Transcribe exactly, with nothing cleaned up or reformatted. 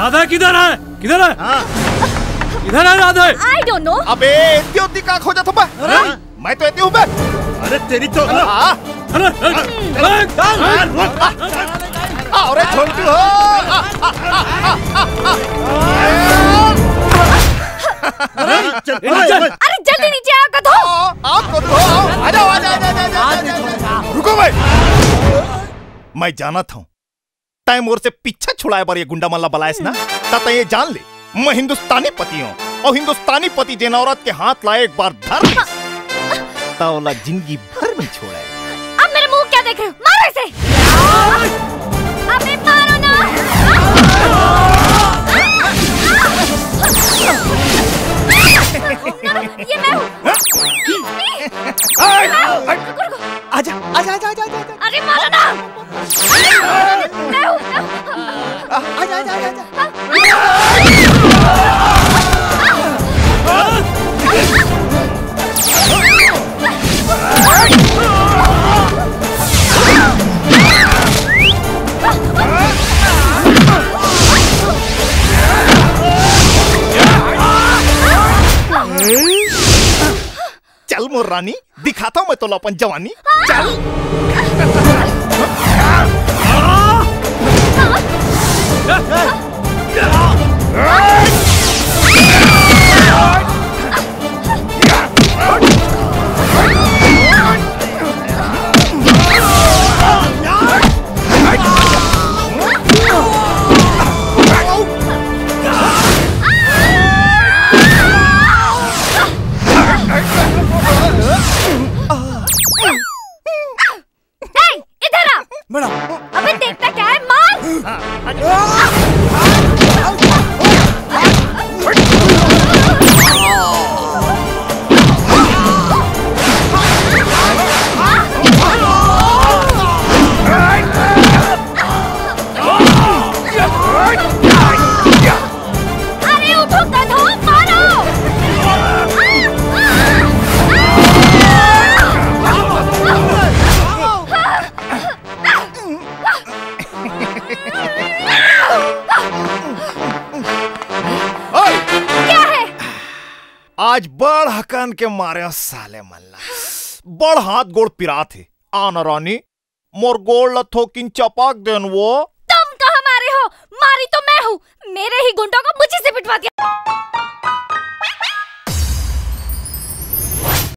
राधा किधर है? किधर है? हाँ। किधर है राधा? I don't know। अबे, एती ओती का खोजत हो बे? अरे। हाँ? मैं तो एती हूँ बे। अरे तेरी तो। हाँ। अरे, अरे, अरे, अरे, अरे, छोटू हो। अरे, चल, अरे, अरे, चल। अरे, जल्दी नीचे आ, गधो। आओ, आओ, गधो, आओ। आ जाओ, आ जाओ, आ जाओ, आ जाओ, आ जाओ, आ जाओ। रुको भाई। मैं जानत हूँ, तैं मोर से पीछा छुड़ाए बर ये गुंडा मन ला बलायस ना, त तैं ये जान ले, मैं हिंदुस्तानी पति हूँ, और हिंदुस्तानी पति जेन औरत के हाथ ला एक बार धर ले, त ओला जिंदगी भर नहीं छोड़े। अब मेरे मुंह क्या देख रहे हो? मारो इसे। अबे मारो ना। ये मैं हूँ। आजा, आजा, आजा, आजा, आजा। अरे मारो ना। मैं हूँ, मैं हूँ। आ, आजा, आजा, आजा, आजा। चल मोर रानी, दिखाता हूँ मैं तोला अपन जवानी। चल। ए, इधर आ। मैडम। अबे देखता क्या है, मार। अरे उठो गधो, मारो। ओए! क्या है? आज बड़ हकन के मारे हो साले मन ला। बड़ हाथ गोड़ पिरात हे। आ ना रानी, मोर गोड़ ला थोकिन चपक देन वो। तुम कहाँ मारे हो? मारी तो मैं हूँ। मेरे ही गुंडों को मुझे से पिटवा दिया।